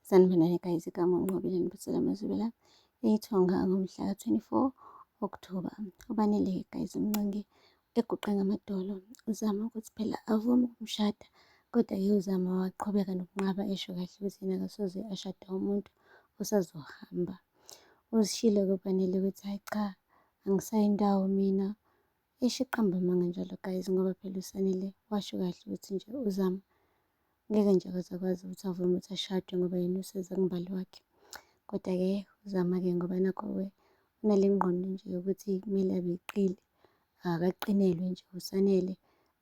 Sanibonani guys, igama uNqobile Nibusela Mazubela eyithonga ngomhla ka-24 October. Ubanele guys umnqingi eguqe ngamadolo uzama ukuthi phela avume ukumshada, kodwa-ke uZama waqhubeka nokunqaba esho kahle ukuthi yena akasoze ashada umuntu osazohamba. Uzishilo-ke uBanele ukuthi hhayi cha, angisayi ndawo mina. Esho eqamba amanga njalo guys ngoba phela uSanele washo kahle ukuthi nje uZama ngeke nje kwaze akwazi ukuthi avume ukuthi ashade ngoba yena useze kumbali wakhe. Kodwa-ke uZama-ke ngoba nakho-ke unale ngqondo nje yokuthi kumele abe iqili, akaqinelwe nje uSanele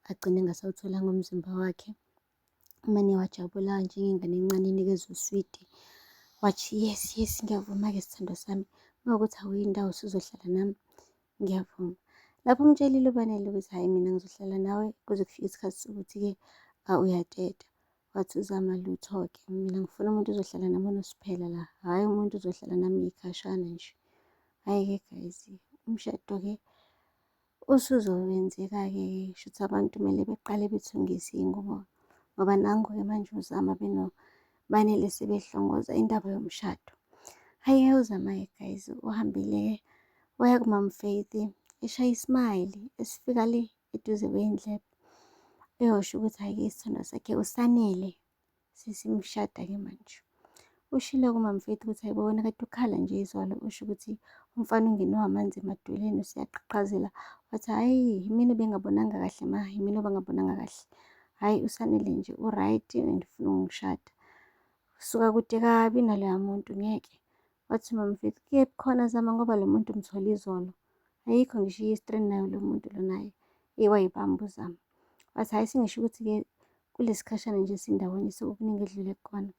agcine engasawutholanga umzimba wakhe. Umane wajabula njengengane encane inikezwa uswidi. Wathi yes, yes, ngiyavuma-ke sithandwa sami. Uma kuwukuthi awuyi ndawo usuzohlala nami, ngiyavuma. Lapho umtshelile uBanele ukuthi hhayi mina ngizohlala nawe kuze kufike isikhathi sokuthi-ke uyateta. Wathi uZama lutho-ke mina ngifuna umuntu ozohlala nami onosphela la, hhayi umuntu ozohlala nami ikhashana nje. Hhayi-ke guys, umshado-ke usuzowenzeka-ke shuthi abantu kumele beqale bethungise iy'ngubo ngoba nangu-ke manje uZama benoBanele sebehlongoza indaba yomshado. Hhayi-ke uZama-ke guys uhambile-ke waya kumam Faith eshaya ismayili esifika le eduze kwey'ndlebe eyosho ukuthi hhayi-ke isithandwa sakhe uSanele sesimshada-ke manje. Ushilo kumamfethu ukuthi hayibo wena kade ukhala nje izolo usho ukuthi umfana ungenwe amanzi emadolweni useyaqhaqhazela. Wathi hhayi yimina obengabonanga kahle ma, yimina obengabonanga kahle. Hhayi uSanele nje u-right and ufuna ukungishada. Suka kude kabi naloya muntu ngeke. Wathi umamfethu kuyephi khona Zama ngoba lo muntu umthole izolo. Ayikho ngisho i-history nayo lo muntu lo naye. Eyi wayibamba uZama. Wathi hhayi sengisho ukuthi-ke kulesi khashana nje sindawonye sekukuningi edlule kukona.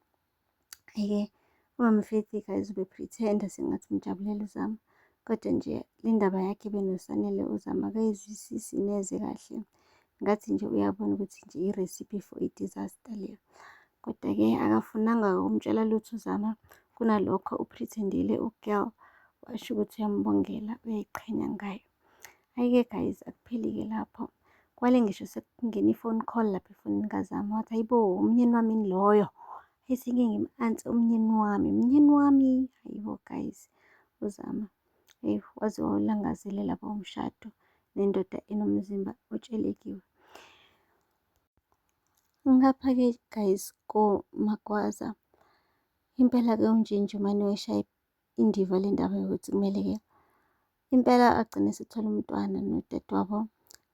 Hhayi-ke umama Faith guys ube-pretend-a sengathi umjabulela uZama. Kodwa nje le ndaba yakhe benoSanele uZama akayizwisisi neze kahle. Ngathi nje uyabona ukuthi nje i-recipe for i-disaster leyo. Kodwa-ke akafunanga ukumtshela lutho uZama, kunalokho u-pretend-ile u-girl washo ukuthi uyambongela uyayiqhenya ngaye. Hhayi-ke guys akupheli-ke lapho. Kwale ngisho sekungena i-phone call lapha efonini kaZama wathi hayibo umnyeni wami yini loyo? Ethi ngeke ngim-answer umnyeni wami, mnyeni wami. Hayibo guys uZama eyi waze wawulangazelela bo umshado nendoda enomzimba otshelekiwe. Ngapha-ke guys koMagwaza impela-ke uNjinji umane wayeshaya indiva le ndaba yokuthi kumele-ke impela agcine esethola umntwana nodadewabo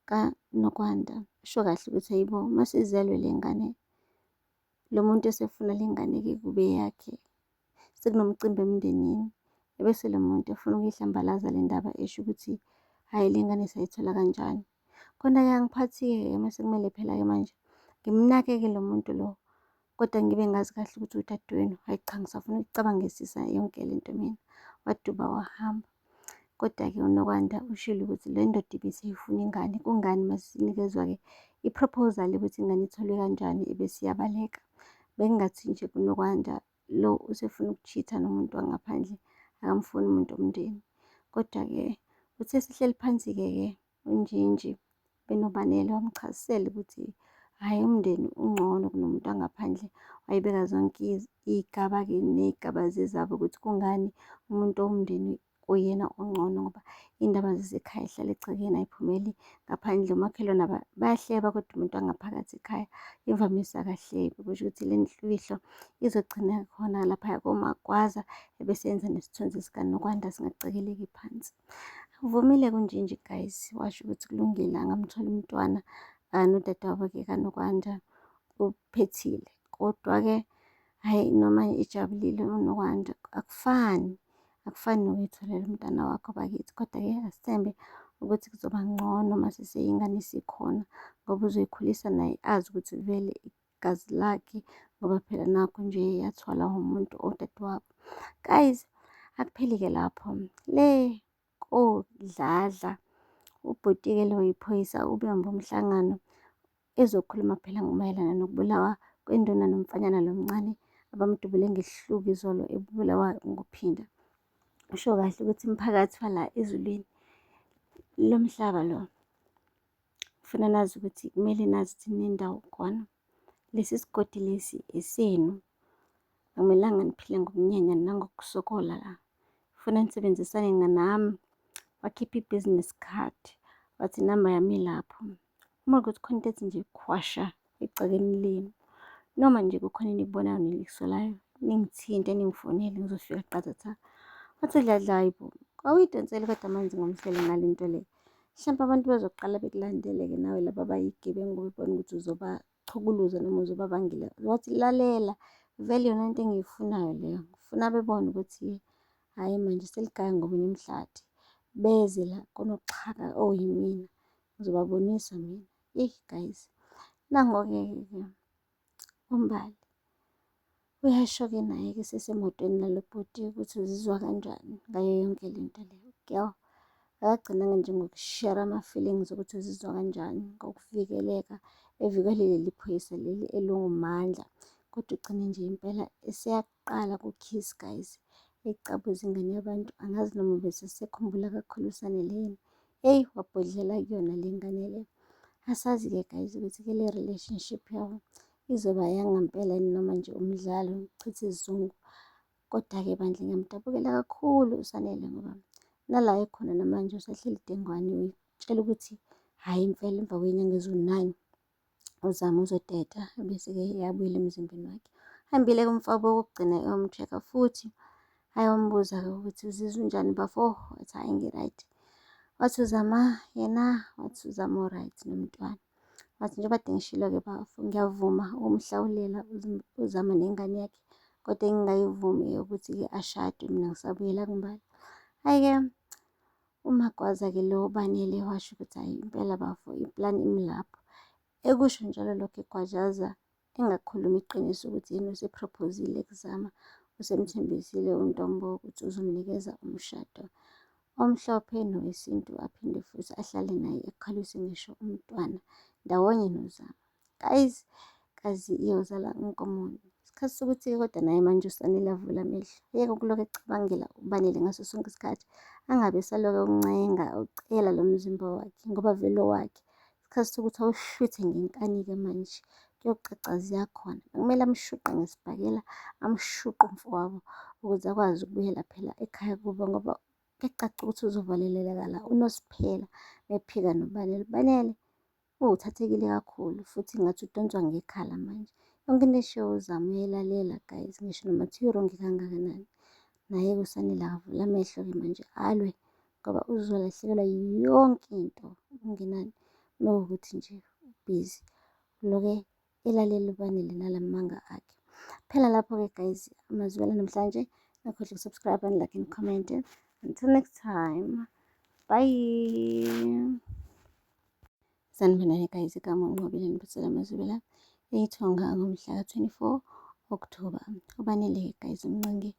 kaNokwanda. Usho kahle ukuthi hayibo uma sizelwe le ngane lo muntu esefuna le ngane-ke kube yakhe sekunomcimbi emndenini ebese lo muntu efuna ukuyihlambalaza le ndaba esho ukuthi hhayi le ngane sayithola kanjani. Khona-ke angiphathi-ke mase kumele phela-ke manje ngimnakeke lo muntu lo kodwa ngibe ngazi kahle ukuthi udadewenu. Hhayi cha, ngisafuna ukucabangisisa yonke le nto mina. Waduba wahamba. Kodwa-ke uNokwanda ushilo ukuthi le ndoda ibiseyifuna ingane, kungani masinikezwa-ke i-proposal yokuthi ingane itholwe kanjani ebese iyabaleka. Bekungathi nje kuNokwanda lo usefuna ukuchitha nomuntu wangaphandle, akamfuni umuntu womndeni. Kodwa-ke uthe sihleli phansi-ke ke uNjinji benoBanele wamchazisela ukuthi hhayi umndeni ungcono kunomuntu wangaphandle. Wayibeka zonke iy'gaba-ke ney'gaba zezabo ukuthi kungani umuntu womndeni kuyena ongcono ngoba iy'ndaba zasekhaya zihlala egcekeni ayiphumeli ngaphandle. Omakhelwane bayahleba kodwa umuntu wangaphakathi ekhaya imvamisa akahlebi. Kusho ukuthi le mfihlo izogcina khona laphaya koMagwaza ebese yenza nesithunzi sikaNokwanda singacekeleki phansi. Uvumile kunjinji guys, washo ukuthi kulungile angamthola umntwana nodadewabo-ke kaNokwanda uphethile. Kodwa-ke hhayi noma ejabulile uNokwanda akufani, akufani nokuyitholela umntana wakho bakithi. Kodwa-ke asithembe ukuthi kuzoba ngcono uma seseyingane isikhona ngoba uzoyikhulisa naye azi ukuthi vele igazi lakhe ngoba phela nakhu nje yathwalwa ngumuntu odadewabo. Guys, akupheli-ke lapho le koDladla ubhuti-ke lo iphoyisa ubambe umhlangano ezokhuluma phela mayelana nokubulawa kwenduna nomfanyana lo mncane abamdubule ngesihluku izolo ebulawa nguPhinda. Usho kahle ukuthi umphakathi wala ezulwini lo mhlaba lo ngifuna nazi ukuthi kumele nazi ukuthi ninendawo khona. Lesi sigodi lesi esenu. Akumelanga niphile ngokunyenya nangokusokola la. Funa nisebenzisane nami. Wakhipha i-business card, wathi inamba yami ilapho. Uma kuwukuthi khona into ethi nje khwasha egcekeni lenu, noma nje kukhona enikubonayo nenikusolayo, ningithinte ningifonele ngizofika qathatha. Wathi uDladla, hhayi bo, awuyidonseli kodwa amanzi ngomsele ngale nto le. Mhlawumpe abantu bazoqala bekulandele-ke nawe laba abayigebengu bebone ukuthi uzobachukuluza noma uzobabangela. Wathi lalela, vele iyona nto engiyifunayo leyo. Ngifuna bebone ukuthi hhayi manje seligaya ngomunye umhlathi. Beze la konoxhaka oyimina, ngizobabonisa mina. Eyi guys, nango-ke ke uMbali. Uyasho-ke naye-ke sesemotweni nalo bhuti ukuthi uzizwa kanjani ngayo yonke le nto le. Girl, akagcinanga nje ngokushera ama-feelings ukuthi uzizwa kanjani ngokuvikeleka evikelwe leli phoyisa leli elungumandla kodwa ugcine nje impela eseyaqala ku-kiss guys ecabuza ingane yabantu angazi noma besesekhumbula kakhulu uSanele yini. Eyi wabhodlela kuyona le ngane le. Asazi-ke guys ukuthi-ke le relationship yabo izoba yangampela yini noma nje umdlalo uchitha isizungu. Kodwa-ke bandla ngiyamdabukela kakhulu uSanele ngoba nala ekhona namanje usahleli dengwane uyitshela ukuthi hhayi impela emva kwey'nyanga eziwu-nine uZama uzoteta bese-ke eyabuyela emzimbeni wakhe. Hambile-ke umfowabo okokugcina eyomcheck-a futhi ayombuza-ke ukuthi uzizwa unjani bafo, wathi hhayi ngi-right. Wathi uZama yena, wathi uZama u-right nomntwana. Wathi njengoba kade ngishilo-ke bafo, ngiyavuma ukumhlawulela uZama nengane yakhe kodwa engingayivumi eyokuthi-ke ashade mina ngisabuyela kuMbali. Hhayi-ke uMagwaza-ke lo uBanele washo ukuthi hhayi impela bafo iplani imi lapho. Ekusho njalo lokho egwajaza engakhulumi iqiniso ukuthi yena usephrophozile kuZama, usemthembisile uNtombo ukuthi uzomnikeza umshado omhlophe nowesintu aphinde futhi ahlale naye ekhalise ngisho umntwana ndawonye noZama. Guys, kazi iyozala inkomoni. Isikhathi sokuthi-ke kodwa naye manje uSanele avule amehlo, ayeke ukulokhu ecabangela uBanele ngaso sonke isikhathi, angabe esalokhu ewuncenga ewucela lo mzimba wakhe ngoba vele owakhe. Isikhathi sokuthi awuhlwithe ngenkani-ke manje, kuyocaca ziyakhona. Bekumele amshuqe ngesibhakela, amshuqe umfowabo ukuze akwazi ukubuyela phela ekhaya kubo ngoba kuyacaca ukuthi uzovaleleka la uNosiphela mephika noBanele. Banele uthathekile kakhulu futhi ngathi udonswa ngekhala manje. Yonke into eshiwo uZama uyayilalela guys, ngisho noma kuthiwa irongi kangakanani. Naye-ke uSanele akavule amehlo-ke manje alwe ngoba uzolahlekelwa yonke into okungenani uma kuwukuthi nje ubhizi uloke elalela uBanele nalamanga akhe. Phela lapho-ke guys, amazwi namhlanje ningakhohlwa ukusubscribe and like and comment. Until next time, bye. Sanibonani guys, igama uNqobile nibusela amazwi la eyithonga ngomhla ka-24 October. Ubanele guys umncingi.